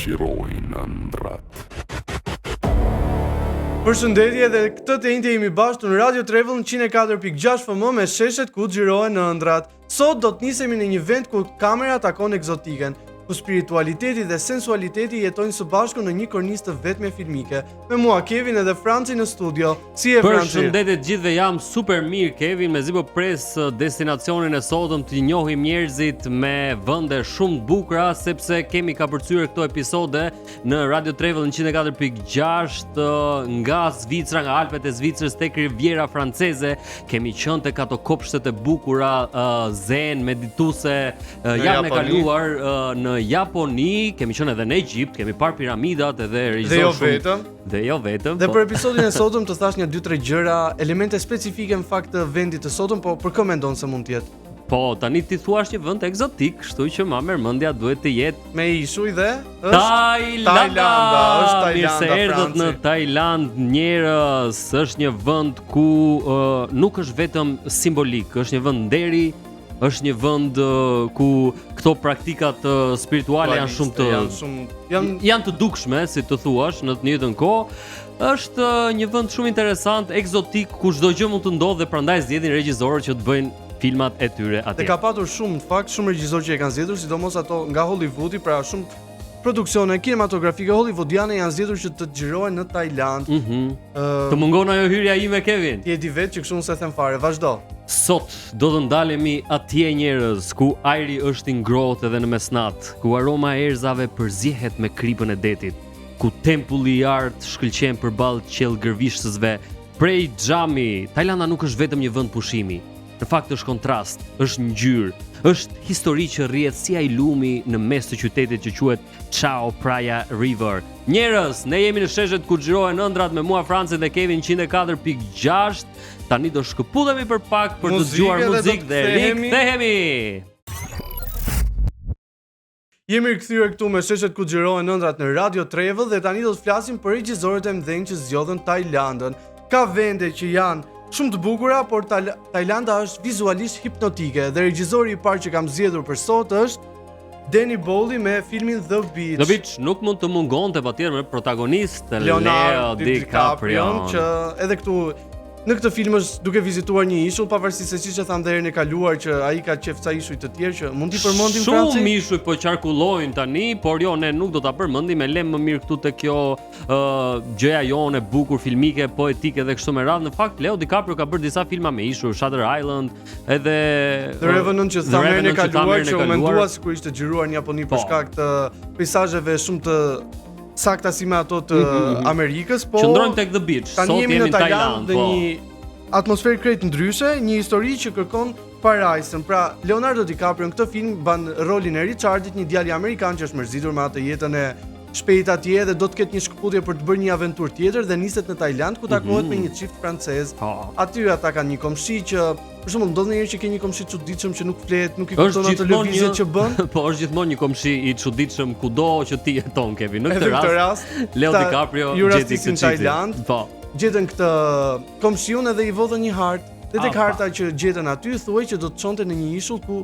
xhirojnë ëndrrat. Përshëndetje dhe këtë të enjte jemi bashkë në Radio Travel 104.6 FM me sheshet ku xhirohen ëndrrat. Sot do të nisemi në një vend ku kamera takon ekzotiken, ku spiritualiteti dhe sensualiteti jetojnë së bashku në një kornizë të vetme filmike. Me mua Kevin edhe Franci në studio. Si je Franci? Përshëndetje të gjithëve, jam super mirë Kevin, mezi po pres uh, destinacionin e sotëm të njohim njerëzit me vende shumë të bukura sepse kemi kapërcyer këto episode në Radio Travel 104.6 uh, nga Zvicra, nga Alpet e Zvicrës tek Riviera franceze. Kemi qenë tek ato kopshtet e bukura uh, zen medituese uh, javën e kaluar uh, në Japoni, kemi qenë edhe në Egjipt, kemi parë piramidat edhe regjisor Dhe jo shumë, vetëm. Dhe jo vetëm. Dhe po. për episodin e sotëm të thashë nja 2-3 gjëra, elemente specifike në fakt të vendit të sotëm, po për kë mendon se mund të jetë? Po, tani ti thua është një vend ekzotik, kështu që ma merr mendja duhet të jetë me ishuj dhe është Tajlanda. Tajlanda, është Tajlanda. Mirë se erdhët në Tajlandë, njerëz, është një vend ku uh, nuk është vetëm simbolik, është një vend nderi, është një vend uh, ku këto praktikat uh, spirituale janë shumë të janë shumë janë janë të dukshme, si të thuash, në të njëjtën kohë. Është një vend shumë interesant, ekzotik, ku çdo gjë mund të ndodhë dhe prandaj zgjedhin regjisorët që të bëjnë filmat e tyre atje. Dhe ka patur shumë në fakt, shumë regjisorë që e kanë zgjedhur, sidomos ato nga Hollywoodi, pra shumë produksione kinematografike hollywoodiane janë zgjedhur që të xhirohen në Tajlandë. Mhm. Mm uh, të mungon ajo hyrja ime Kevin. Ti e di vetë që kështu unë s'e them fare, vazhdo. Sot do të ndalemi atje njerëz ku ajri është i ngrohtë edhe në mesnatë, ku aroma e erëzave përziehet me kripën e detit, ku tempulli i artë shkëlqen përballë qiellgërvishtësve Prej xhami, Tajlanda nuk është vetëm një vend pushimi. Në fakt është kontrast, është ngjyrë, është histori që rrjedh si ai lumi në mes të qytetit që quhet Chao Phraya River. Njerëz, ne jemi në sheshet ku xhirohen ëndrrat me mua Francin dhe Kevin 104.6. Tani do shkëputemi për pak për të dëgjuar muzikë dhe rikthehemi. Jemi rikthyer këtu me sheshet ku xhirohen ëndrrat në Radio Travel dhe tani do të flasim për regjisorët e mëdhenj që zgjodhën Tajlandën. Ka vende që janë shumë të bukura, por Tajlanda është vizualisht hipnotike dhe regjisori i parë që kam zgjedhur për sot është Danny Boyle me filmin The Beach. The Beach nuk mund të mungonte patjetër me protagonist Leonardo DiCaprio që edhe këtu Në këtë film është duke vizituar një ishull, pavarësisht se siç e thamë dhe herën e kaluar që ai ka qejf ca ishuj të tjerë që mund t'i përmendim Franci. Shumë ishuj po qarkullojnë tani, por jo ne nuk do ta përmendim, e lëmë më mirë këtu te kjo ë uh, gjëja jonë e bukur filmike, poetike dhe kështu me radhë. Në fakt Leo DiCaprio ka bërë disa filma me ishuj, Shutter Island, edhe The Revenant që thamë herën e kaluar që u mendua sikur ishte xhiruar në Japoni për po. shkak të peizazheve shumë të sakta si me ato të mm -hmm. Amerikës, po Qëndrojmë tek The Beach. Tani Sot jemi në Tajlandë dhe po. një atmosferë krejt ndryshe, një histori që kërkon parajsën. Pra Leonardo DiCaprio në këtë film mban rolin e Richardit, një djalë amerikan që është mërzitur me atë jetën e shpejtë atje dhe do të ketë një shkëputje për të bërë një aventurë tjetër dhe niset në Tajlandë ku takohet mm -hmm. me një çift francez. Aty ata kanë një komshi që Për shembull, ndodh ndonjëherë që ke një komshi të çuditshëm që nuk flet, nuk i kupton ato lëvizjet që bën. Po është gjithmonë një komshi i çuditshëm kudo që ti jeton Kevin. Në këtë rast, rast Leo DiCaprio gjeti këtë çiftin. Tajlandë. Po. Gjetën këtë komshiun edhe i vodhën një hartë. Dhe tek harta që gjetën aty thuhej që do të çonte në një ishull ku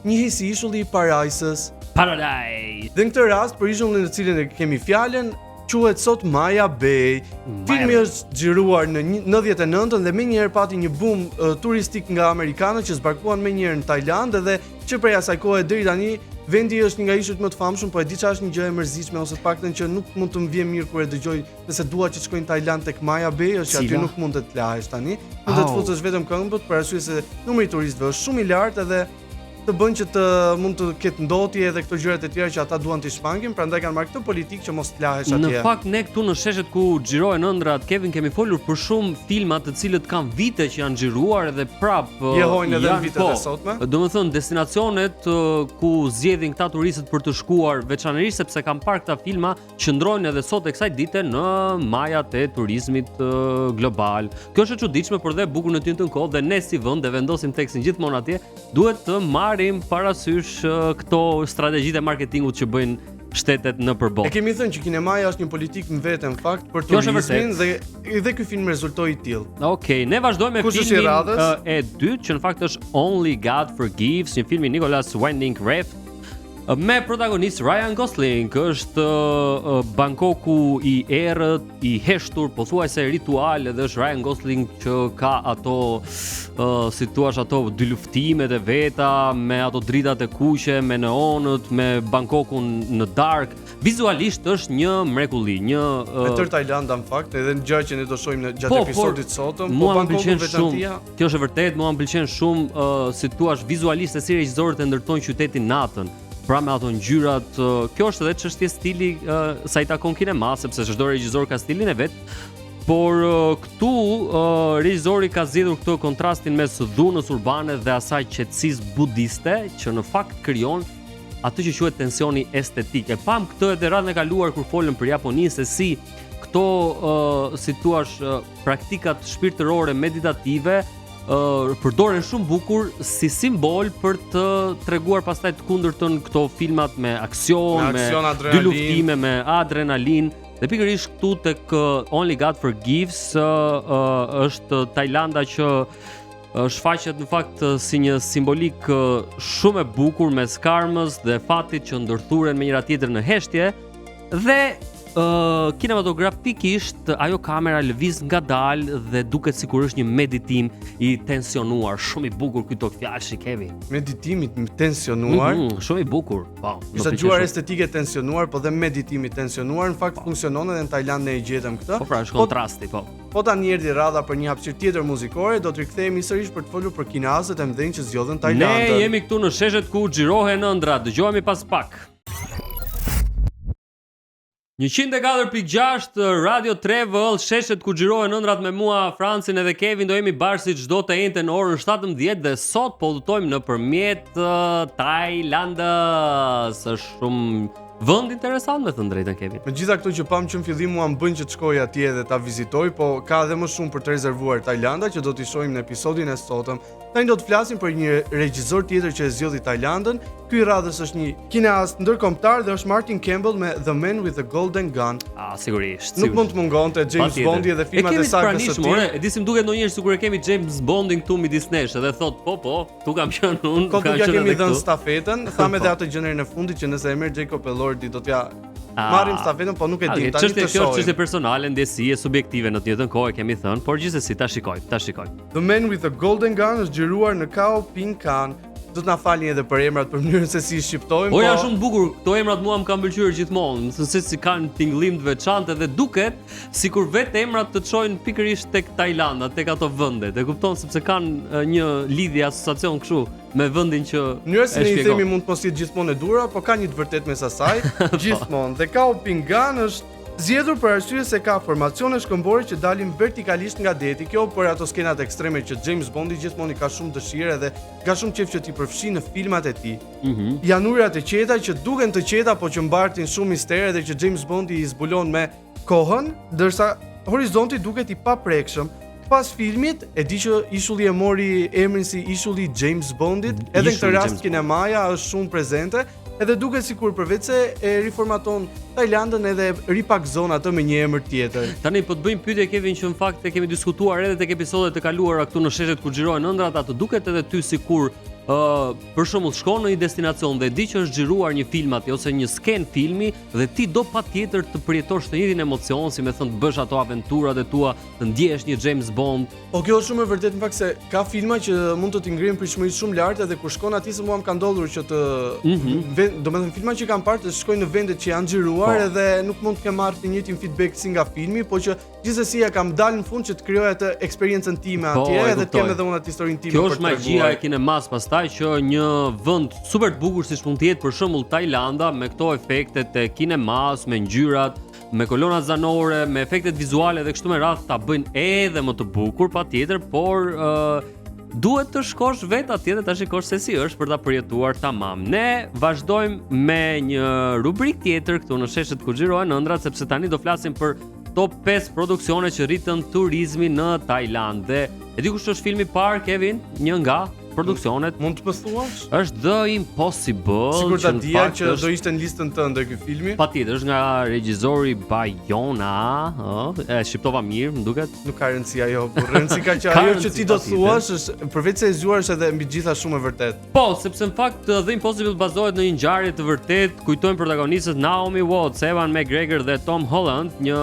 njihej si ishulli i Parajsës. Paradise. Dhe në këtë rast për ishullin në të cilin e kemi fjalën, quhet sot Maya Bay. Filmi është xhiruar në 99-ën dhe menjëherë pati një boom uh, turistik nga amerikanët që zbarkuan menjëherë në Tajlandë dhe që prej asaj kohe deri tani vendi është një nga ishujt më të famshëm, po e di çfarë është një gjë e mërzitshme ose të paktën që nuk mund të më vjen mirë kur e dëgjoj nëse dua që të shkoj në Tajlandë tek Maya Bay, është që aty nuk mund të lahesh tani. Mund të të futësh vetëm këmbët për arsye se numri i turistëve është shumë i lartë edhe të bën që të mund të ketë ndotje edhe këto gjërat e tjera që ata duan t'i shmangin, prandaj kanë marrë këtë politikë që mos të lahesh atje. Në fakt ne këtu në sheshet ku xhirohen ëndrrat, Kevin kemi folur për shumë filma të cilët kanë vite që janë xhiruar edhe prap jehojnë edhe në vitet po, e sotme. Domethënë destinacionet ku zgjedhin këta turistët për të shkuar, veçanërisht sepse kanë parë këta filma qëndrojnë edhe sot e kësaj dite në majat e turizmit global. Kjo është e çuditshme, por dhe e bukur në të njëjtën kohë dhe ne si vend e vendosim theksin gjithmonë atje, duhet të marrim parasysh këto strategjitë e marketingut që bëjnë shtetet nëpër botë. E kemi thënë që kinemaja është një politikë në vete në fakt për turizmin dhe edhe ky film rezultoi i tillë. Okej, okay, ne vazhdojmë me filmin e dytë që në fakt është Only God Forgives, një film i Nicholas Winding Refn. Me protagonist Ryan Gosling, është Bangkoku i errët, i heshtur, pothuajse ritual edhe është Ryan Gosling që ka ato uh, si thua ato dyluftimet e veta me ato dritat e kuqe, me neonët, me Bangkokun në darkë. Vizualisht është një mrekulli, një uh, E tërë Tajlanda në fakt, edhe një gjë që ne do shohim në gjatë po, episodit sotëm, po Bangkoku veçantia. Kjo është e vërtetë, mua më pëlqen shumë uh, si thua vizualisht se si regjisorët e ndërtojnë qytetin natën. Pra me ato ngjyrat, uh, kjo është edhe çështje stili uh, sa i takon kinemas, sepse çdo regjisor ka stilin e vet. Por uh, këtu uh, regjisori ka zgjedhur këtë kontrastin mes dhunës urbane dhe asaj qetësisë budiste që në fakt krijon atë që quhet tensioni estetik. E pamë këtë edhe radhën e kaluar kur folëm për Japoninë se si këto uh, si thua uh, praktikat shpirtërore meditative uh, përdoren shumë bukur si simbol për të treguar pastaj të kundërtën këto filmat me aksion, me, aksion, me dyluftime, me adrenalinë. Dhe pikërisht këtu tek Only God Forgives uh, uh, është Tajlanda që shfaqet në fakt si një simbolikë shumë e bukur mes karmës dhe fatit që ndërthuren me njëra tjetrën në heshtje dhe uh, kinematografikisht ajo kamera lëviz ngadalë dhe duket sikur është një meditim i tensionuar, shumë i bukur ky togfjalëshi Kevin. Meditim i tensionuar, mm -hmm, shumë i bukur. Po. Ishte dëgjuar estetike tensionuar, po dhe meditim i tensionuar, në fakt po. funksionon edhe në Tajlandë ne e gjetëm këtë. Po pra, është po- kontrasti, po. Po tani erdhi radha për një hapësirë tjetër muzikore, do të rikthehemi sërish për të folur për kineastët e mëdhenj që zgjodhën Tajlandën. Ne jemi këtu në sheshet ku xhirohen ëndrrat. Dëgjohemi pas pak. 104.6 Radio Travel, sheshet ku xhirohen ëndrrat me mua Francin edhe Kevin do jemi bashkë si çdo të enjte në orën 17 dhe sot po udhëtojmë nëpërmjet uh, Tajlandës. Është shumë vend interesant me thënë drejtën Kevin. Me gjitha këto që pamë që në fillim mua më bën që të shkoj atje dhe ta vizitoj, po ka edhe më shumë për të rezervuar Tajlanda që do t'i shohim në episodin e sotëm. Tani do të flasim për një regjisor tjetër që e zgjodhi Tajlandën. Ky i radhës është një kineast ndërkombëtar dhe është Martin Campbell me The Man with the Golden Gun. Ah, sigurisht. Nuk mund të mungonte James Bondi dhe filmat e sagës së tij. E di si më duket ndonjëherë sikur e kemi James Bondin këtu midis nesh edhe thot po po, këtu kam qenë unë, kam qenë. Kemi dhënë stafetën, thamë edhe po. atë gjënë e fundit që nëse e merr Jacob Elordi do t'ja Ah. Marrim stafetën, po nuk e dim tani të shohim. Kjo është çështje personale, ndjesie subjektive në të njëjtën kohë e kemi thënë, por gjithsesi ta shikojmë, ta shikojmë. The Man with the Golden Gun është xhiruar në Khao Phing Kan. Do të na falni edhe për emrat për mënyrën se si i shqiptojmë. Po, po janë shumë të bukur. Këto emrat mua më kanë pëlqyer gjithmonë, më thënë se si kanë tingëllim të veçantë dhe duket sikur vetë emrat të çojnë pikërisht tek Tajlanda, tek ato vendet. E kupton sepse kanë një lidhje asociacion kështu me vendin që Mënyra si ne i themi mund të mos jetë gjithmonë e duhura, po ka një të vërtetë mes asaj, po. gjithmonë. Dhe Khao Phing Kan është Zgjedhur për arsye se ka formacione shkëmbore që dalin vertikalisht nga deti, kjo për ato skenat ekstreme që James Bondi gjithmonë i ka shumë dëshirë edhe ka shumë qejf që t'i përfshijë në filmat e tij. Mm -hmm. Janë ujërat e qeta që duken të qeta, po që mbartin shumë mistere dhe që James Bondi i zbulon me kohën, ndërsa horizonti duket i paprekshëm. Pas filmit, e di që ishulli e mori emrin si ishulli James Bondit, edhe në këtë rast kinemaja është shumë prezente, Edhe duket sikur përveç se e riformaton Tajlandën edhe ripagëzon atë me një emër tjetër. Tani po të bëjmë pyetje Kevin që në fakt e kemi diskutuar edhe tek episodet e kaluara këtu në sheshet ku xhirohen ëndrrat, a të duket edhe ty sikur ë uh, për shembull shkon në një destinacion dhe di që është xhiruar një film atje ose një skenë filmi dhe ti do patjetër të përjetosh të njëjtin emocion, si me thënë të bësh ato aventurat e tua, të ndjehesh një James Bond. Po kjo është shumë e vërtetë në fakt se ka filma që mund të t'i ngrihen pritshmëritë shumë lart edhe kur shkon atje se mua më ka ndodhur që të mm -hmm. vend, domethënë filma që kam parë të shkoj në vendet që janë xhiruar po. edhe nuk mund të kem marrë të njëjtin feedback si nga filmi, po që gjithsesi ja kam dalë në fund që të krijoj atë eksperiencën time po, atje edhe të kem edhe unë atë historinë time Kjo është magjia e kinemas pastaj që një vend super të bukur siç mund të jetë për shembull Tajlanda me këto efektet e kinemas, me ngjyrat, me kolonat zanore, me efektet vizuale dhe kështu me radhë ta bëjnë edhe më të bukur patjetër, por uh, duhet të shkosh vetë atje dhe ta shikosh se si është për ta përjetuar tamam. Ne vazhdojmë me një rubrikë tjetër këtu në sheshet ku xhirohen ëndrrat sepse tani do flasim për top 5 produksione që rritën turizmin në Tajlandë. Dhe e di kush është filmi i parë Kevin? Një nga? Produksionet. Mund të më thuash? Është The Impossible. Sikur ta dija që do ishte në listën tënde ky filmi. Patjetër, është nga regjizori Bayona, ë, e shqiptova mirë, më duket. Nuk ka rëndësi ajo, por rëndësi ka që ajo që ti do thuash është përveç se e zgjuar është edhe mbi të gjitha shumë e vërtetë. Po, sepse në fakt The Impossible bazohet në një ngjarje të vërtetë, kujtojmë protagonistët Naomi Watts, Ewan McGregor dhe Tom Holland, një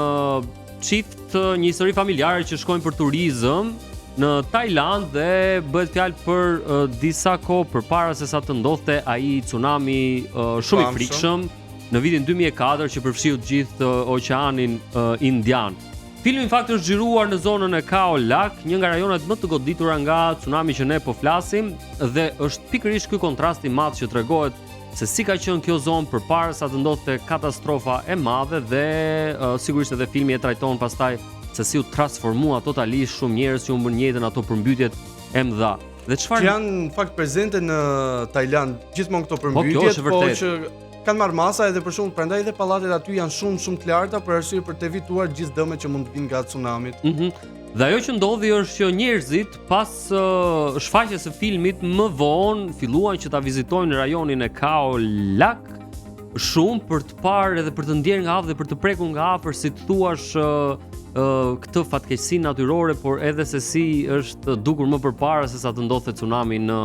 çift, një histori familjare që shkojnë për turizëm në Tajlandë dhe bëhet fjalë për uh, disa kohë përpara se sa të ndodhte ai tsunami uh, shumë i frikshëm në vitin 2004 që përfshiu të gjithë uh, oqeanin uh, Indian. Filmi në fakt është xhiruar në zonën e Khao Lak, një nga rajonet më të goditura nga tsunami që ne po flasim dhe është pikërisht ky kontrast i madh që tregohet se si ka qenë kjo zonë përpara sa të ndodhte katastrofa e madhe dhe uh, sigurisht edhe filmi e trajton pastaj se si u transformua totalisht shumë njerëz që humbën jetën ato përmbytjet e mëdha. Dhe çfarë që janë në fakt prezente në Tajlandë gjithmonë këto po, përmbytjet, po, po që kanë marrë masa edhe për shumë, prandaj edhe pallatet aty janë shumë shumë të larta për arsye për të evituar gjithë dëmet që mund të vinë nga tsunamit. Mhm. Mm dhe ajo që ndodhi është që njerëzit pas uh, shfaqjes së filmit më vonë filluan që ta vizitojnë rajonin e Khao Lak shumë për të parë edhe për të ndjerë nga afër dhe për të prekur nga afër si të thuash uh, uh, këtë fatkeqësi natyrore, por edhe se si është dukur më përpara se sa të ndodhte tsunami në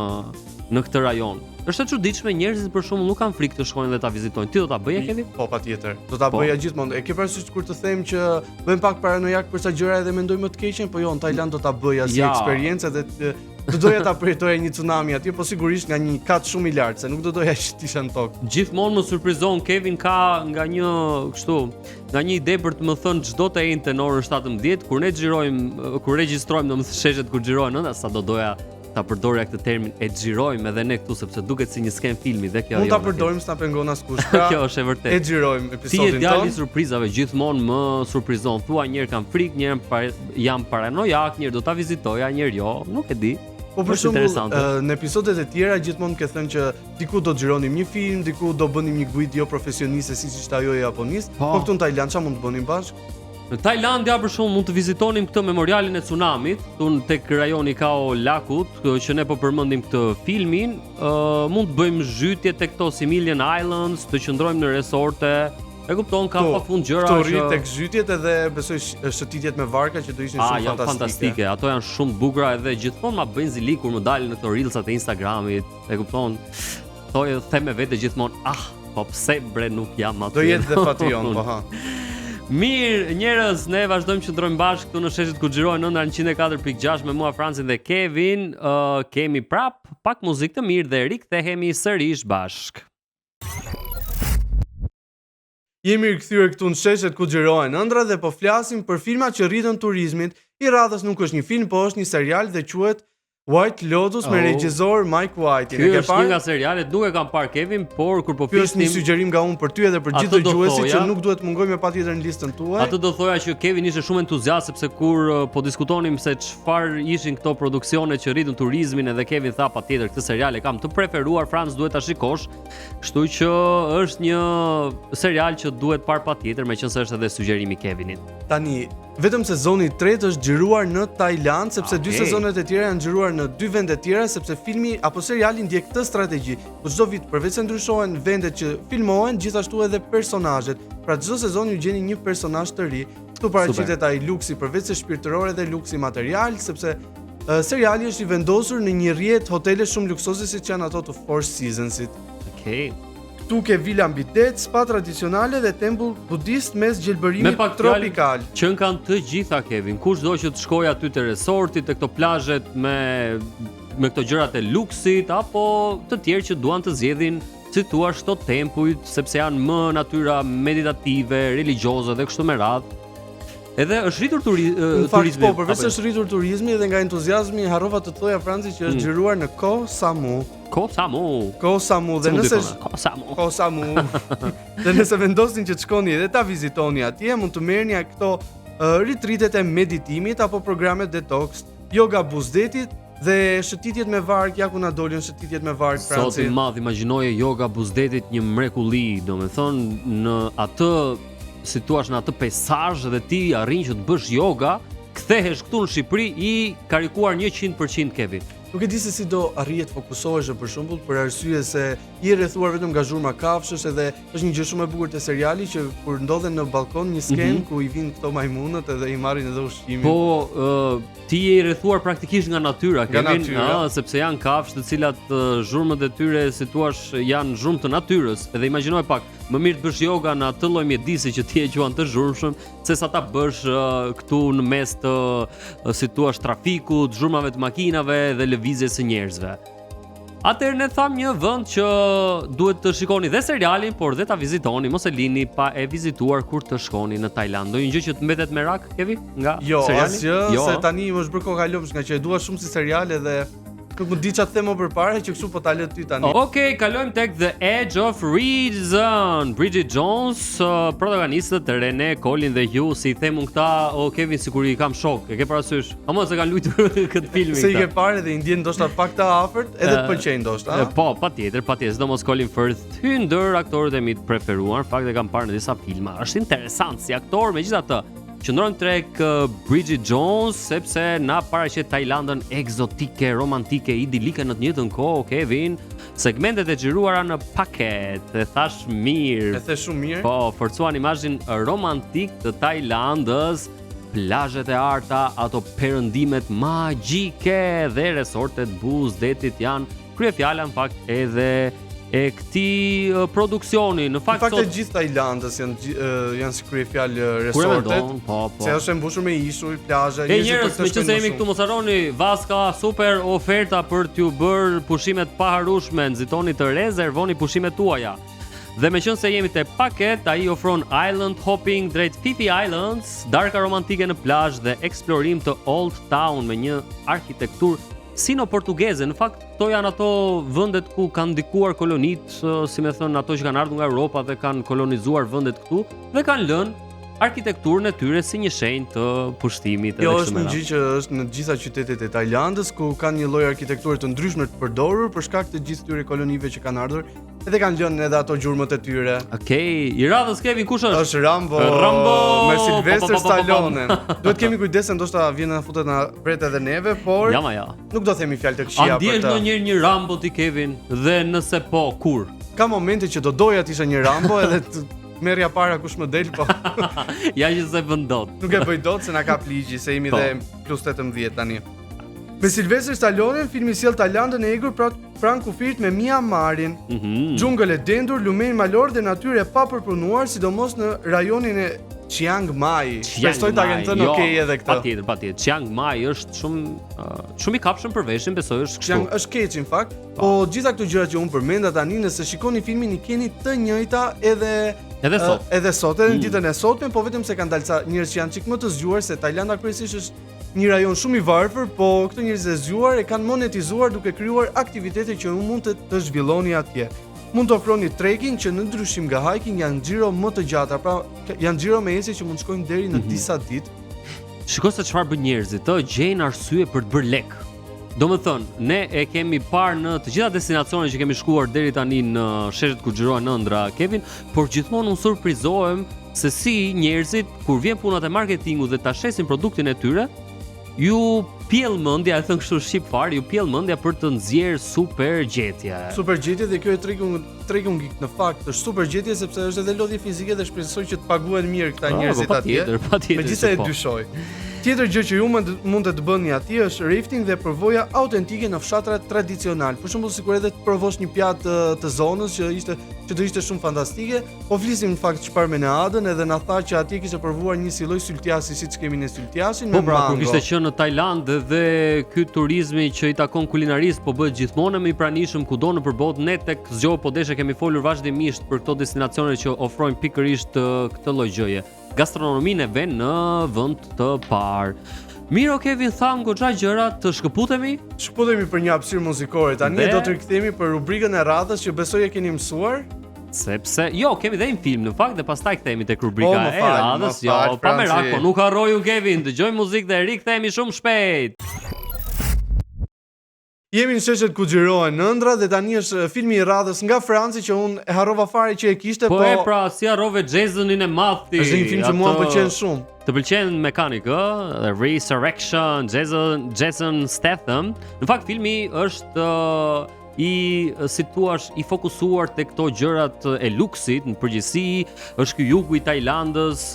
në këtë rajon. Është e çuditshme, njerëzit për shembull nuk kanë frikë të shkojnë dhe ta vizitojnë. Ti do ta bëje Kevin? Po patjetër. Do ta po. bëja gjithmonë. E ke parasysh kur të them që bëhem pak paranojak për ca gjëra edhe mendoj më të keqen, po jo, në Tajlandë do ta bëja si ja. eksperiencë edhe të, do doja ta përjetoja një tsunami atje, po sigurisht nga një kat shumë i lartë, se nuk do doja që të isha në tokë. Gjithmonë më surprizon Kevin ka nga një kështu, nga një ide për të më thënë çdo të enjte në orën 17 kur ne xhirojmë, kur regjistrojmë domethënë sheshet ku xhirohen ëndrra, sa do doja ta përdorja këtë termin e xhirojmë edhe ne këtu sepse duket si një skenë filmi dhe kjo Mund ta përdorim s'na pengon askush. Pra, kjo është e vërtetë. E xhirojmë episodin tonë. Ti je djali i surprizave, gjithmonë më surprizon. Thua një herë kam frikë, një herë para, jam paranojak, një herë do ta vizitoja, një herë jo, nuk e di. Po për shembull, në episodet e tjera gjithmonë ke thënë që diku do xhironim një film, diku do bënim një guidë jo profesioniste siç ishte ajo e Japonisë, po, po këtu në Tajlandë çfarë mund të bënim bashkë? Në Tajlandë ja për shembull mund të vizitonim këtë memorialin e tsunamit, këtu në tek rajoni Khao Lakut, që ne po përmendim këtë filmin, uh, mund të bëjmë zhytje tek këto Similan Islands, të qëndrojmë në resorte. E kupton, ka pafund gjëra që rri tek zhytjet edhe besoj shëtitjet me varka që do ishin shumë fantastike. Janë fantastike. Ato janë shumë të bukura edhe gjithmonë ma bëjnë zili kur më dalin në këto reelsat e Instagramit. E kupton? Thoj them me vete gjithmonë, ah, po pse bre nuk jam aty. Do jetë dhe fati jonë, po ha. Mirë, njerëz, ne vazhdojmë që qëndrojmë bashkë këtu në sheshet ku xhirohen ëndrra 104.6 me mua Francin dhe Kevin. Uh, kemi prap pak muzikë të mirë dhe rikthehemi sërish bashkë. Jemi rikthyer këtu në sheshet ku xhirohen ëndrra dhe po flasim për filmat që rritën turizmin. I radhës nuk është një film, po është një serial dhe quhet White Lotus me oh. regjisor Mike White. Ky është një nga serialet, nuk e kam parë Kevin, por kur po flisnim. Ky është një sugjerim nga unë për ty edhe për gjithë dëgjuesit që nuk duhet të mungojë me patjetër në listën tuaj. Atë do thoja që Kevin ishte shumë entuziast sepse kur uh, po diskutonim se çfarë ishin këto produksione që rritën turizmin edhe Kevin tha patjetër këtë serial e kam të preferuar, Franc duhet ta shikosh. Kështu që është një serial që duhet parë patjetër, meqenëse është edhe sugjerimi i Kevinit. Tani, vetëm sezoni i tretë është xhiruar në Tajlandë, sepse okay. dy sezonet e tjera janë xhiruar në dy vende të tjera, sepse filmi apo seriali ndjek këtë strategji. Po çdo vit përveç se ndryshohen vendet që filmohen, gjithashtu edhe personazhet. Pra çdo sezon ju gjeni një personazh të ri. Këtu paraqitet ai luksi përveç se shpirtëror edhe luksi material, sepse Seriali është i vendosur në një rrjet hotele shumë luksoze siç janë ato të Four Seasonsit. Okej. Okay. Këtu ke vila mbi det, spa tradicionale dhe tempull budist mes gjelbërimit tropikal. Qenkan të gjitha Kevin, kush do që të shkojë aty te resorti, te këto plazhet me me këto gjërat e luksit apo të tjerë që duan të zgjedhin si thua këto tempujt sepse janë më natyra meditative, religjioze dhe kështu me radhë. Edhe është rritur turi, në fakt, turizmi. Po, përveç se është rritur turizmi dhe nga entuziazmi harrova të thoja Franci që është mm. xhiruar në Koh Samui. Koh Samui. Koh Samui dhe nëse Koh Samui. Koh Samui. dhe nëse vendosni që të shkoni dhe ta vizitoni atje, mund të merrni këto uh, retreatet e meditimit apo programet detox, yoga buzë detit dhe shëtitjet me varkë, ja ku na dolën shëtitjet me varkë Franci. Zot i madh, imagjinoje yoga buzë detit një mrekulli, domethënë në atë si thua në atë peisazh dhe ti arrin që të bësh yoga, kthehesh këtu në Shqipëri i karikuar 100% Kevin. Nuk e di se si do arrije të fokusohesh për shembull, për arsye se je rrethuar vetëm nga zhurma kafshësh edhe është një gjë shumë e bukur te seriali që kur ndodhen në ballkon një skenë mm -hmm. ku i vijnë këto majmunët edhe i marrin edhe ushqimin. Po, uh, ti je i rrethuar praktikisht nga natyra, nga Kevin, natyra. Ah, sepse janë kafshë të cilat uh, zhurmët e tyre, si thua, janë zhurmë të natyrës. Edhe imagjinoje pak, më mirë të bësh yoga në atë lloj mjedisi që ti e quan të zhurmshëm, se sa ta bësh uh, këtu në mes të uh, si thua trafikut, zhurmave të makinave dhe lëvizjes së njerëzve. Atëherë ne thamë një vend që duhet të shikoni dhe serialin, por dhe ta vizitoni, mos e lini pa e vizituar kur të shkoni në Tajlandë. Ndonjë gjë që të mbetet merak, Kevi, nga jo, seriali? Jo, asgjë, jo, se tani më është bërë koka lëmsh nga që e dua shumë si serial edhe Nuk më di çfarë them më përpara që kështu po ta lë ty tani. Okej, okay, kalojmë tek The Age of Reason. Bridget Jones, uh, protagonistët Rene, Colin dhe Hugh, si i them unë këta, o Kevin sikur i kam shok. E ke parasysh? Ama se kanë luajtur këtë film. Se i ke parë dhe i ndjen ndoshta pak të afërt, edhe të pëlqejnë ndoshta. Po, patjetër, patjetër, sidomos Colin Firth hyn ndër aktorët e mi të preferuar, në fakt e kam parë në disa filma. Është interesant si aktor, megjithatë. Qëndrojmë tek Bridget Jones sepse na paraqet Tajlandën ekzotike, romantike, idilike në të njëjtën kohë, Kevin. Segmentet e xhiruara në Phuket, e thashë mirë. E the shumë mirë. Po, forcuan imazhin romantik të Tajlandës, plazhet e arta, ato perëndimet magjike dhe resortet buzë detit janë Kryefjala në fakt edhe e këtij produksioni. Në fakt, në fakt sot... e gjithë Tajlandës janë janë si kryefjalë resortet. Po, po. Se është e mbushur me ishuj, plazhe, njerëz për të meqenëse jemi këtu mos harroni, Vaska super oferta për t'ju bërë pushime të paharrueshme, nxitoni të rezervoni pushimet tuaja. Dhe meqenëse jemi te Phuket, ai ofron island hopping drejt Phi Phi Islands, darka romantike në plazh dhe eksplorim të Old Town me një arkitekturë sino-portugeze. Në fakt, këto janë ato vendet ku kanë ndikuar kolonitë, si me thënë, ato që kanë ardhur nga Europa dhe kanë kolonizuar vendet këtu dhe kanë lënë arkitekturën e tyre si një shenjë të pushtimit edhe kështu me radhë. Kjo është një gjë që është në të gjitha qytetet e Tajlandës ku kanë një lloj arkitekture të ndryshme të përdorur për shkak të gjithë këtyre kolonive që kanë ardhur Edhe kanë lënë edhe ato gjurmët e tyre. Okej, okay. i radhës Kevin kush është? Është Rambo. Rambo me Sylvester Stallone. Duhet kemi kujdes se ndoshta vjen na futet na vret edhe neve, por Ja, ma ja. Nuk do themi fjalë të këqija për të. A ndihesh ndonjëherë një Rambo ti Kevin dhe nëse po kur? Ka momente që do doja të isha një Rambo edhe të merrja para kush më del po. ja që s'e bën dot. Nuk e bëj dot se na kap ligji se jemi po. dhe plus 18 tani. Me Sylvester Stallone, filmi sjell Tajlandën e egër pra pranë kufirit me Myanmarin. Mm -hmm. Xhungël e dendur, lumenj malor dhe natyrë e papërpunuar, sidomos në rajonin e Chiang Mai. Shpresoj ta kenë thënë jo, okay edhe këtë. Patjetër, patjetër. Chiang Mai është shumë uh, shumë i kapshëm për veshin, besoj është kështu. Chiang është keq në fakt. Po, po gjitha këto gjëra që unë përmenda tani, nëse shikoni filmin i keni të njëjta edhe edhe sot. Uh, edhe sot, edhe në mm. ditën e sotme, po vetëm se kanë dalë ca njerëz që janë çik më të zgjuar se Tajlanda kryesisht është një rajon shumë i varfër, po këto njerëz e zgjuar e kanë monetizuar duke krijuar aktivitete që ju mund të, të zhvilloni atje. Mund të ofroni trekking që në ndryshim nga hiking janë xhiro më të gjata, pra janë xhiro me ecje që mund të shkojnë deri në mm -hmm. disa ditë. Shiko se çfarë bëjnë njerëzit, të gjejnë arsye për të bërë lek. Domethënë, ne e kemi parë në të gjitha destinacionet që kemi shkuar deri tani në sheshet ku xhirohen ëndrra, Kevin, por gjithmonë unë surprizohem se si njerëzit kur vjen puna te marketingu dhe ta shesin produktin e tyre, ju pjell mendja, e thënë kështu shqip fare, ju pjell mendja për të nxjerrë super gjetje. Super gjetje dhe kjo e trekking trekking në fakt është super gjetje sepse është edhe lodhje fizike dhe shpresoj që të paguhen mirë këta ah, njerëzit po, atje. Patjetër, patjetër. Megjithëse e po. dyshoj. Tjetër gjë që ju mund mund të bëni atje është rafting dhe përvoja autentike në fshatrat tradicional. Për shembull, sikur edhe të provosh një pjatë të, të zonës që ishte që do ishte shumë fantastike, Po flisnim në fakt çfarë me Neadën edhe na tha që atje kishte provuar një si lloj syltjasi siç kemi ne syltjasin me po pra, mango. Po kishte qenë në Tajlandë dhe ky turizmi që i takon kulinarisë po bëhet gjithmonë më i pranishëm kudo nëpër botë. Ne tek Zgjohu po deshe kemi folur vazhdimisht për këto destinacione që ofrojnë pikërisht këtë lloj gjëje. Gastronominë e vënë në vend të parë. Mirë, o Kevin, thamë goxha gjëra, të shkëputemi? Shkëputemi për një hapësirë muzikore. Tani dhe... do të rikthehemi për rubrikën e radhës që besoj e keni mësuar. Sepse, jo, kemi dhe një film në fakt dhe pastaj kthehemi tek rubrika po, e radhës. Jo, pa merak, po nuk harroj unë Kevin, dëgjojmë muzikë dhe rikthehemi shumë shpejt. Jemi në sheshet ku xhirohen ëndrrat dhe tani është filmi i radhës nga Franci që unë e harrova fare që e kishte, po, po e pra, si harrove Jasonin e madh ti. Është një film që mua më pëlqen shumë. Të pëlqen Mechanic, ë? The Resurrection, Jason Jason Statham. Në fakt filmi është uh, i si thua i fokusuar te këto gjërat e luksit në përgjithësi, është ky jugu i Tajlandës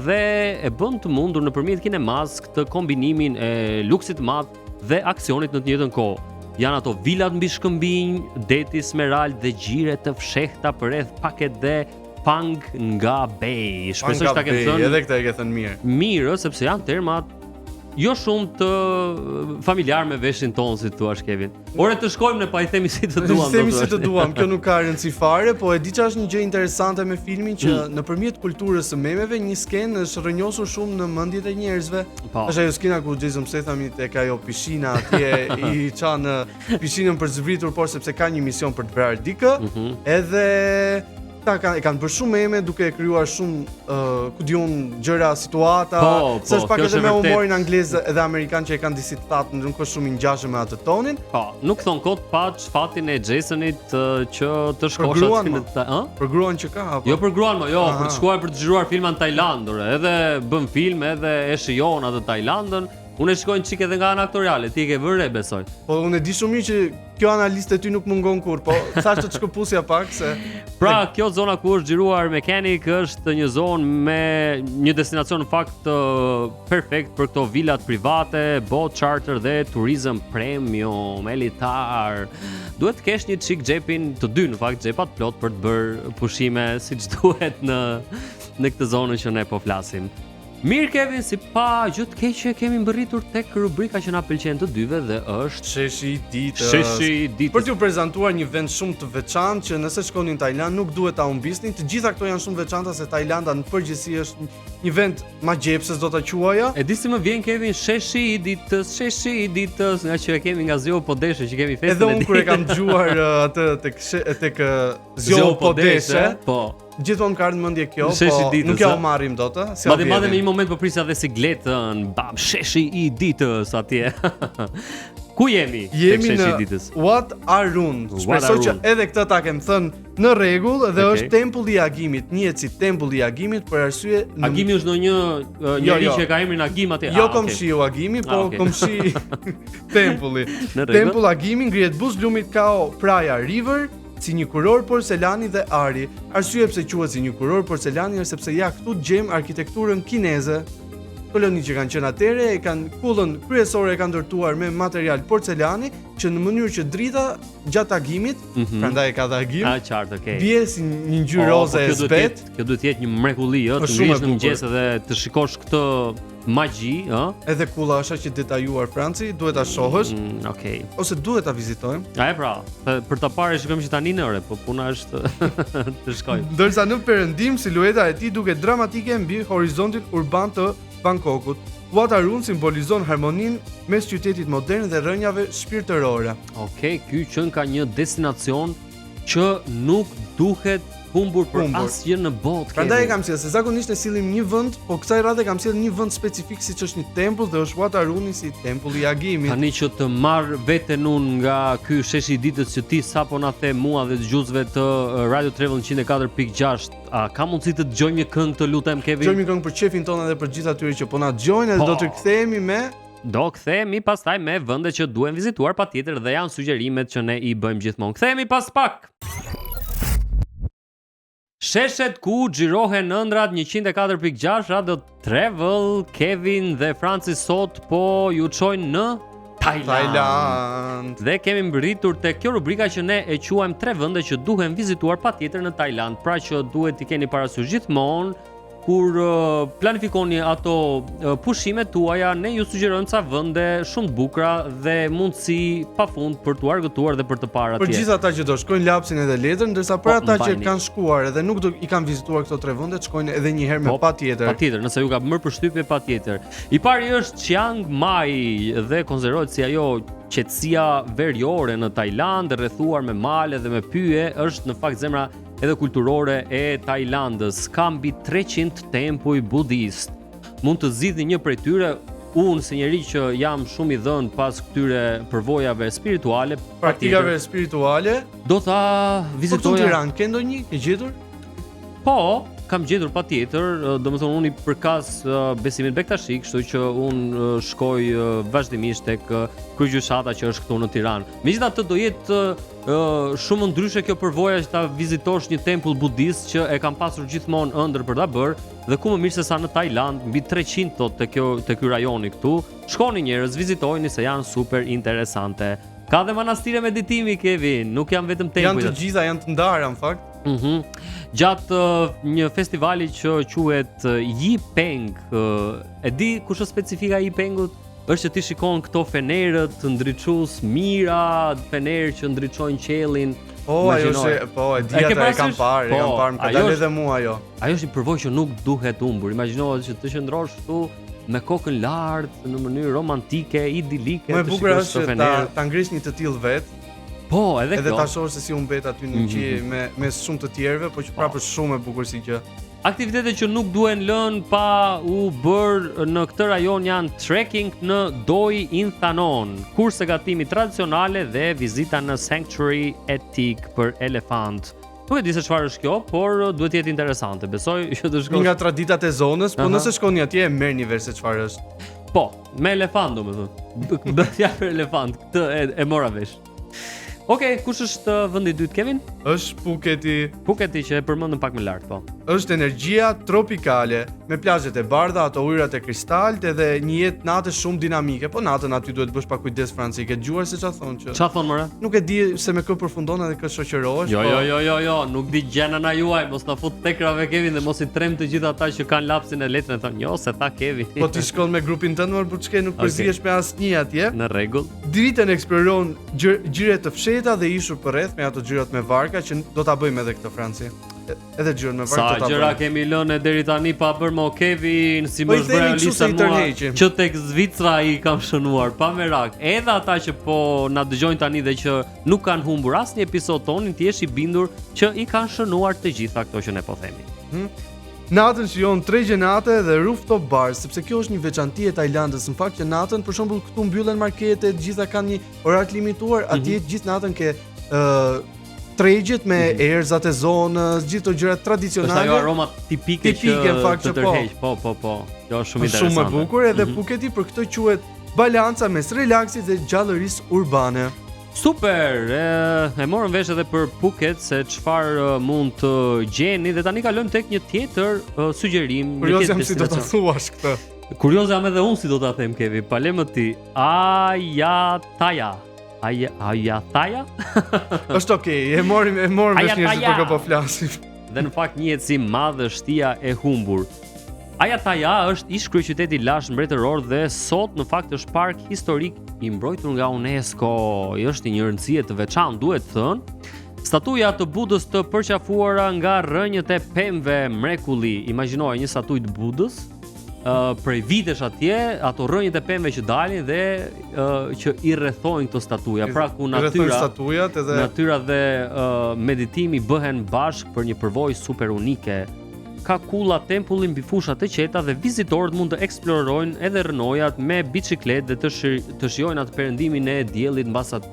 dhe e bën të mundur nëpërmjet kinemas këtë kombinimin e luksit të madh dhe aksionit në të njëjtën kohë. Janë ato vilat mbi shkëmbinj, deti smerald dhe gjire të fshehta përreth Phuket dhe Phang Nga Bay. Shpresoj ta kem thënë. Edhe këtë e ke thënë mirë. Mirë, sepse janë terma jo shumë të familjar me veshin tonë, si thua Kevin. Ore të shkojmë ne pa i themi si të duam. Themi si të duam, kjo nuk ka rëndësi fare, po e di çfarë është një gjë interesante me filmin që mm. nëpërmjet kulturës së memeve një skenë është rrënjosur shumë në mendjet e njerëzve. Po. Është ajo skena ku Jason Statham tek ajo pishina atje i çan pishinën për zbritur, por sepse ka një mision për të vrarë dikë, mm -hmm. edhe ta kanë e kanë bërë shumë meme duke krijuar shumë uh, ku di unë gjëra situata, po, po, se është pak edhe me humorin anglez edhe amerikan që e kanë disi të thatë, nuk është shumë i ngjashëm me atë tonin. Po, nuk thonë kot paç fatin e Jasonit që të shkosh aty në ta, ë? Për gruan që ka apo? Jo për gruan, mo, jo, Aha. për të shkuar për të xhiruar filma në Tajlandë, ore. Edhe bën film, edhe e shijon atë Tajlandën. Unë e shikoj çik edhe nga ana aktoriale, ti e ke vënë re besoj. Po unë e di shumë mirë që kjo analizë te ty nuk mungon kurrë, po thashë të shkëpusja pak se Pra, kjo zona ku është xhiruar Mechanic është një zonë me një destinacion në fakt perfekt për këto vilat private, boat charter dhe turizëm premium, elitar. Duhet të kesh një çik xhepin të dy në fakt xhepat plot për të bërë pushime siç duhet në në këtë zonën që ne po flasim. Mirë Kevin, si pa gjë të keqe kemi mbërritur tek rubrika që na pëlqen të dyve dhe është Sheshi i ditës. Sheshi i ditës. Për t'ju prezantuar një vend shumë të veçantë që nëse shkoni në Tajlandë nuk duhet ta humbisni. Të gjitha këto janë shumë veçanta se Tajlanda në përgjithësi është një vend magjepsës do ta quaja. E di si më vjen Kevin sheshi i ditës, sheshi i ditës, nga që e kemi nga Zgjohu po deshe që kemi festën e ditës. Edhe unë kur e kam dëgjuar uh, atë tek tek uh, Zgjohu po deshe. Po. Gjithmonë më ka ardhur në mendje kjo, po ditës, nuk ja u marrim dot, ë? Si madje madje në një moment po prisja dhe sigletën, bam, sheshi i ditës atje. Ku jemi? Jemi në ditës? Wat Arun. Shpresoj që edhe këtë ta kem thënë në rregull dhe okay. është tempulli i Agimit, njihet si tempulli i Agimit për arsye në Agimi është ndonjë uh, njeri jo, jo. që ka emrin Agim atje. Jo ah, komshiu okay. Agimi, po ah, okay. komshi tempulli. Tempull Agimi ngrihet buzë lumit Chao Phraya River si një kurorë porcelani dhe ari. Arsyeja pse quhet si një kurorë porcelani është sepse ja këtu gjejmë arkitekturën kineze. Kolonitë që kanë qenë atëherë e kanë kullën kryesore e kanë ndërtuar me material porcelani që në mënyrë që drita gjatë agimit, mm -hmm. prandaj e ka dhe agim. A qartë, okay. Bie si një ngjyrë oh, roze po, e zbehtë. Kjo duhet të jetë një mrekulli, ë, të ngrihesh në mëngjes dhe të shikosh këtë magji, ë? Edhe kulla është aq e detajuar Franci, duhet ta shohësh. Mm, okay. Ose duhet ta vizitojmë. A e pra, për ta parë e shikojmë që tani në ore, po puna është të shkojmë. Ndërsa në perëndim silueta e tij duket dramatike mbi horizontin urban të Bangkokut. Wat Arun simbolizon harmoninë mes qytetit modern dhe rrënjave shpirtërore. Okej, okay, ky qenka një destinacion që nuk duhet humbur për humbur. asgjë në botë. Prandaj e kam sjellë, se zakonisht e sillim një vend, po kësaj radhe kam sjellë një vend specifik siç është një tempull dhe është Wat Aruni si tempulli i Agimit. Tani që të marr veten unë nga ky sheshi i ditës që ti sapo na the mua dhe dëgjuesve të eh, Radio Travel 104.6, a ka mundësi të dëgjojmë një këngë të lutem Kevin? Dëgjojmë një këngë për qejfin tonë edhe për gjithë atyre që po na dëgjojnë dhe po. do të kthehemi me Do kthehemi pastaj me vende që duhen vizituar patjetër dhe janë sugjerimet që ne i bëjmë gjithmonë. Kthehemi pas pak. Sheshet ku xhirohen ëndrrat 104.6 Radio Travel, Kevin dhe Franci sot po ju çojnë në Tajland. Tajland. Dhe kemi mbërritur te kjo rubrika që ne e quajmë tre vende që duhen vizituar patjetër në Tajland, pra që duhet t'i keni parasysh gjithmonë Kur planifikoni ato pushimet tuaja, ne ju sugjerojmë ca vende shumë të bukura dhe mundësi pafund për t'u argëtuar dhe për të parë atje. Për gjithë ata që do shkojnë lapsin edhe letrën, ndërsa për po, ata që kanë shkuar edhe nuk do i kanë vizituar këto tre vende, të shkojnë edhe një herë me po, patjetër. Patjetër, nëse ju ka bërë përshtypje patjetër. I pari është Chiang Mai dhe konsiderohet si ajo qetësia veriore në Tajlandë, rrethuar me male dhe me pyje, është në fakt zemra edhe kulturore e Tajlandës. Ka mbi 300 tempuj budist. Mund të zgjidhni një prej tyre. unë si njeri që jam shumë i dhënë pas këtyre përvojave spirituale, praktikave spirituale, do ta vizitoja. Po këtu në Tiranë ke ndonjë? Ke gjetur? Po, kam gjetur patjetër, domethënë unë i përkas besimit bektashi, kështu që unë shkoj vazhdimisht tek Kryegjyshata që është këtu në Tiranë. Megjithatë do jetë shumë ndryshe kjo përvoja që ta vizitosh një tempull budist që e kam pasur gjithmonë ëndërr për ta bërë dhe ku më mirë se sa në Tajlandë, mbi 300 thotë te kjo te ky rajoni këtu. Shkoni njerëz, vizitojini se janë super interesante. Ka dhe manastire meditimi Kevin, nuk janë vetëm tempuj. Janë të gjitha, janë të ndara në fakt. Mhm. Mm Gjatë uh, një festivali që quhet Yi Peng, uh, e di kush është specifika e Yi Pengut? Është që ti shikon këto fenerët ndriçues, mijëra fenerë që ndriçojnë qiellin. Po, ajo është, po, e di atë, e kam parë, e kam po, parë, më ka dalë edhe mua ajo. Ajo është një përvojë që nuk duhet humbur. Imagjino që të qëndrosh këtu me kokën lart në mënyrë romantike, idilike, Më e bukur është që ta ta ngrish një të tillë vet. Po, edhe kjo. Edhe ta shohësh se si humbet aty në mhm, qiell mhm. me mes shumë të tjerëve, po që po. prapë është shumë e bukur si gjë. Aktivitete që nuk duhen lënë pa u bërë në këtë rajon janë trekking në Doi Inthanon, kurse gatimi tradicionale dhe vizita në Sanctuary Etik për elefant. Nuk e di se çfarë është kjo, por duhet të jetë interesante. Besoj që të shkosh. Një nga traditat e zonës, po nëse shkoni atje e merrni vesh se çfarë është. Po, me elefant domethënë. Bëhet fjalë për elefant, këtë e, e mora vesh. Okej, okay, kush është uh, vendi i dytë Kevin? Është Phuketi. Phuketi që e përmendëm pak më lart, po. Është energjia tropikale me plazhet e bardha, ato ujërat e kristaltë edhe një jetë nate shumë dinamike. Po natën aty duhet të bësh pak kujdes Franci, ke dëgjuar se çfarë thonë që? Çfarë thonë more? Nuk e di se me kë përfundon edhe kë shoqërohesh. Jo, po... jo, jo, jo, jo, nuk di gjë nëna juaj, mos na fut tekrave Kevin dhe mos i tremb të gjithë ata që kanë lapsin e letrën e thonë, jo, se tha Kevin. Po ti shkon me grupin tënd, mor buçke, nuk okay. përzihesh me asnjë atje. Në rregull. Ditën eksploron gjire të fshehta dhe ishuj përreth me ato xhirot me varka që do ta bëjmë edhe këtë Franci. Edhe xhiron me varka do ta bëjmë. Sa gjëra kemi lënë deri tani pa bërë mo Kevin, si po më është bërë lista mua që tek Zvicra i kam shënuar pa merak. Edhe ata që po na dëgjojnë tani dhe që nuk kanë humbur asnjë episod tonin, të jesh i bindur që i kanë shënuar të gjitha këto që ne po themi. Hmm? Natën shijon tregje nate dhe rooftop bars, sepse kjo është një veçanti e Tajlandës. Në fakt që natën, për shembull, këtu mbyllen marketet, të gjitha kanë një orar të limituar, mm -hmm. atje gjithë natën ke ë uh, tregjet me mm -hmm. erëzat e zonës, gjithë ato gjërat tradicionale. Është ajo aroma tipike, tipike që në fakt të po. tërheq. Po, po, po. Kjo është shumë interesante. Shumë e bukur edhe mm -hmm. Phuketi për këtë quhet balanca mes relaksit dhe gjallërisë urbane. Super, e, e morëm vesh edhe për Phuket se çfarë mund të gjeni dhe tani kalojmë tek një tjetër uh, sugjerim, një tjetër jam si do ta thuash këtë. Kurioz jam edhe unë si do ta them Kevi, pa le më ti. Ayutthaya. Aja Ayutthaya? Është okay, e morim e morëm vesh njerëzit për kë po flasim. Dhe në fakt njihet si madhështia e humbur. Ayutthaya është ish kryeqyteti i lashtë mbretëror dhe sot në fakt është park historik i mbrojtur nga UNESCO. I është i një rëndësie të veçantë, duhet thënë. Statuja të Budës të përqafuara nga rrënjët e pemëve mrekulli. Imagjinoje një statujë të Budës, uh, prej vitesh atje, ato rrënjët e pemëve që dalin dhe uh, që i rrethojnë këto statuja. Pra ku natyra, statujat edhe natyra dhe uh, meditimi bëhen bashkë për një përvojë super unike. Ka kulla tempulli mbi fusha të qeta dhe vizitorët mund të eksplorojnë edhe rrënojat me biçikletë dhe të shi, të shijojnë atë perëndimin e diellit mbas at,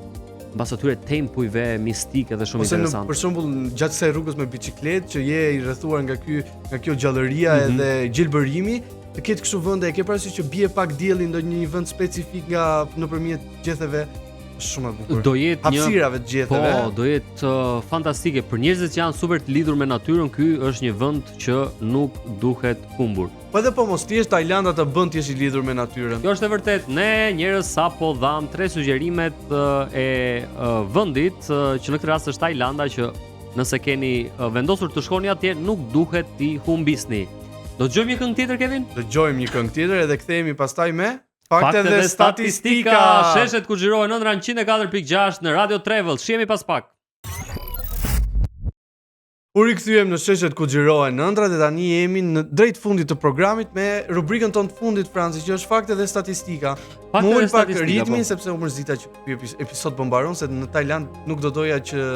mbas atyre tempujve mistike dhe shumë Ose në, për shembull gjatë kësaj rrugës me biçikletë që je i rrethuar nga ky nga kjo gjallëria mm -hmm. edhe gjelbërimi, të ketë kështu vende, e ke parasysh që bie pak dielli në ndonjë vend specifik nga nëpërmjet gjetheve shumë e bukur. Do jetë një hapësirave të gjetheve. Po, do jetë uh, fantastike për njerëzit që janë super të lidhur me natyrën, ky është një vend që nuk duhet humbur. Po edhe po mos të jesh Tajlanda të bën të jesh i lidhur me natyrën. Kjo është e vërtetë. Ne njerëz sapo dhamë tre sugjerimet uh, e uh, vendit uh, që në këtë rast është Tajlanda që nëse keni vendosur të shkoni atje nuk duhet t'i humbisni. Do dëgjojmë një këngë tjetër Kevin? Dëgjojmë një këngë tjetër edhe kthehemi pastaj me Fakte dhe statistika. Sheshet ku xhirohen ëndrra 104.6 në Radio Travel. Shihemi pas pak. U rikthyem në sheshet ku xhirohen ëndrrat dhe tani jemi në drejt fundit të programit me rubrikën tonë të fundit Franci, që është fakte dhe statistika. Fakte dhe statistika. Pak ritmin po. sepse u mërzita që ky episod po mbaron se në Tajland nuk do doja që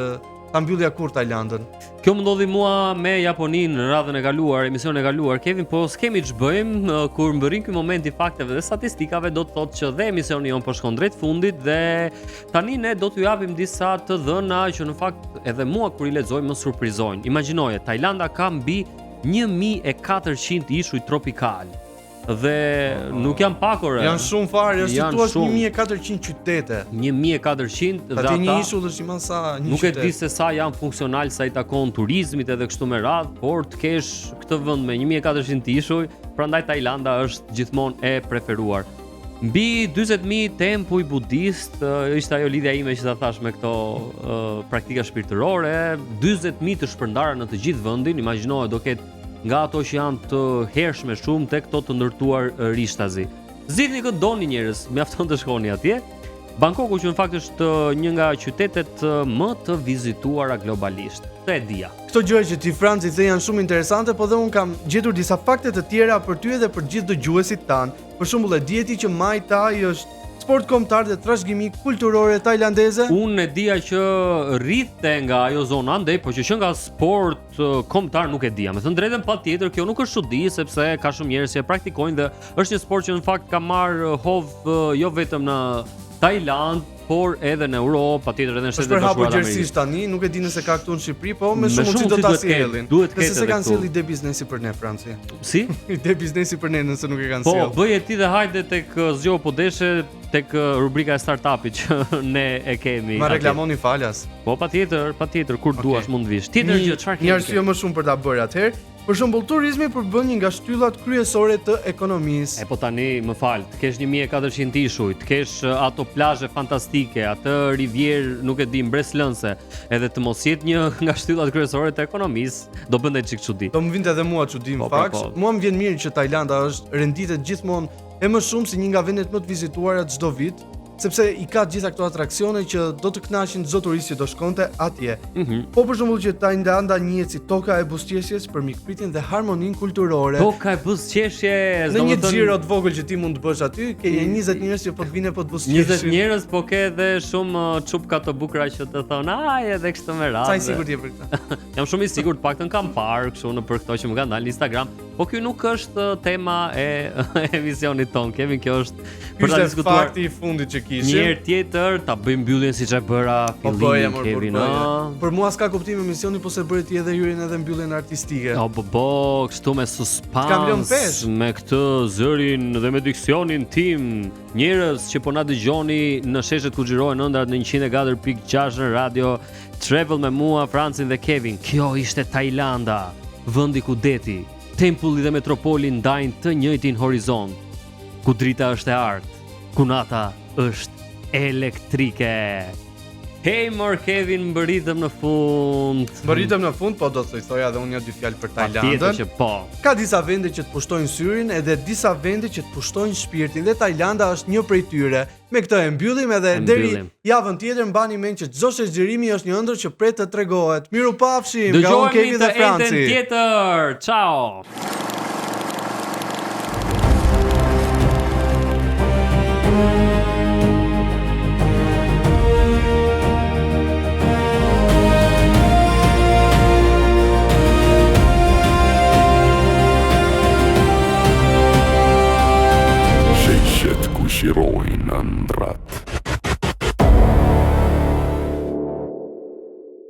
Ta mbyllja kurrë Tajlandën. Kjo më ndodhi mua me Japoninë në radhën e kaluar, emisionin e kaluar, Kevin, po s'kemi ç'bëjmë kur mbërrin ky moment i fakteve dhe statistikave do të thotë që dhe emisioni jonë po shkon drejt fundit dhe tani ne do t'ju japim disa të dhëna që në fakt edhe mua kur i lexoj më surprizojnë. Imagjinoje, Tajlanda ka mbi 1400 ishuj tropikal. Dhe nuk janë pak ore. Janë shumë fare, është si thua 1400 qytete. 1400 dhe ata një ishull është i madh sa një Nuk e di se sa janë funksional sa i takon turizmit edhe kështu me radhë, por të kesh këtë vend me 1400 ishuj, prandaj Tajlanda është gjithmonë e preferuar. Mbi 40000 tempuj budist, ishte ajo lidhja ime që ta thash me këto uh, praktika shpirtërore, 40000 të shpërndara në të gjithë vendin, imagjinoje do ketë nga ato që janë të hershme shumë tek këto të ndërtuar rishtazi. Zgjidhni kë doni njerëz, mjafton të shkoni atje. Bangkoku që në fakt është një nga qytetet më të vizituara globalisht. Këtë e dija. Këto gjëra që ti Franci the janë shumë interesante, po dhe unë kam gjetur disa fakte të tjera për ty edhe për gjithë dëgjuesit tanë. Për shembull, e dije ti që Muay Thai është sport kombëtar dhe trashëgimi kulturore tajlandeze? Unë e dija që rridhte nga ajo zonë andej, po që qenka sport kombëtar nuk e dija. Me thënë drejtën patjetër kjo nuk është çudi sepse ka shumë njerëz që e praktikojnë dhe është një sport që në fakt ka marrë hov jo vetëm në Tajlandë, por edhe në Europë, patjetër edhe në Shtetet e Bashkuara të Amerikës. tani, nuk e di nëse ka këtu në Shqipëri, po me shumë mundësi do ta sjellin. Duhet të ketë. Nëse s'e kanë sjellë ide biznesi për ne Franci. Si? Ide biznesi për ne nëse nuk e kanë po, sjellë. Po, bëje ti dhe hajde tek Zgjohu po deshe tek rubrika e startupit që ne e kemi. Ma reklamoni falas. Po patjetër, patjetër kur okay. duash mund të vish. Tjetër gjë, çfarë kemi? Një arsye më shumë për ta bërë atëherë. Për shembull, turizmi përbën një nga shtyllat kryesore të ekonomisë. E po tani, më fal, të kesh 1400 ishuj, të kesh ato plazhe fantastike, atë rivierë, nuk e di, mbresëlënëse, edhe të mos jetë një nga shtyllat kryesore të ekonomisë, do bënte çik çudi. Do më vinte edhe mua çudi në po, pra, fakt. Po. Mua më vjen mirë që Tajlanda është renditet gjithmonë e më shumë si një nga vendet më të vizituara çdo vit, sepse i ka të gjitha këto atraksione që do të kënaqin çdo turist që do shkonte atje. Mm -hmm. Po për shembull që Tajlanda njihet si toka e buzëqeshjes për mikpritjen dhe harmoninë kulturore. Toka e buzëqeshjes, në një xhiro të vogël që ti mund të bësh aty, ke një 20 njerëz që po të vinë po të buzëqeshin. 20 njerëz, po ke edhe shumë uh, çupka të bukura që të thonë, "Ai edhe kështu me radhë." Sa i sigurt je për këtë? Jam shumë i sigurt, paktën kam parë kështu nëpër këto që më kanë dalë në Instagram. Po ky nuk është uh, tema e emisionit tonë. Kevin, kjo është për ta diskutuar. Fakti i fundit që kishim. Një herë tjetër ta bëjmë mbylljen siç e bëra po fillimin po Kevin. Po për mua s'ka kuptim emisioni po s'e bëre ti edhe hyrjen edhe mbylljen artistike. Po po po, kështu me suspans. Me këtë zërin dhe me diksionin tim. Njerëz që po na dëgjoni në sheshet ku xhirohen ëndrrat në 104.6 në radio Travel me mua, Francin dhe Kevin. Kjo ishte Tajlanda, vendi ku deti, tempulli dhe metropoli ndajnë të njëjtin horizont, ku drita është e artë, ku nata është elektrike. Hej mor Kevin, mbërritëm në fund. Mbërritëm në fund, po do të thoja edhe unë një dy fjalë për Tajlandën. Patjetër që po. Ka disa vende që të pushtojnë syrin edhe disa vende që të pushtojnë shpirtin dhe Tajlanda është një prej tyre. Me këtë e mbyllim edhe deri javën tjetër mbani mend që çdo shesh xhirimi është një ëndërr që pret të tregohet. Mirupafshim nga unë Kevin dhe Franci. Dëgjohemi të tjetër. Ciao. Sheshet ku xhirohen ëndrrat.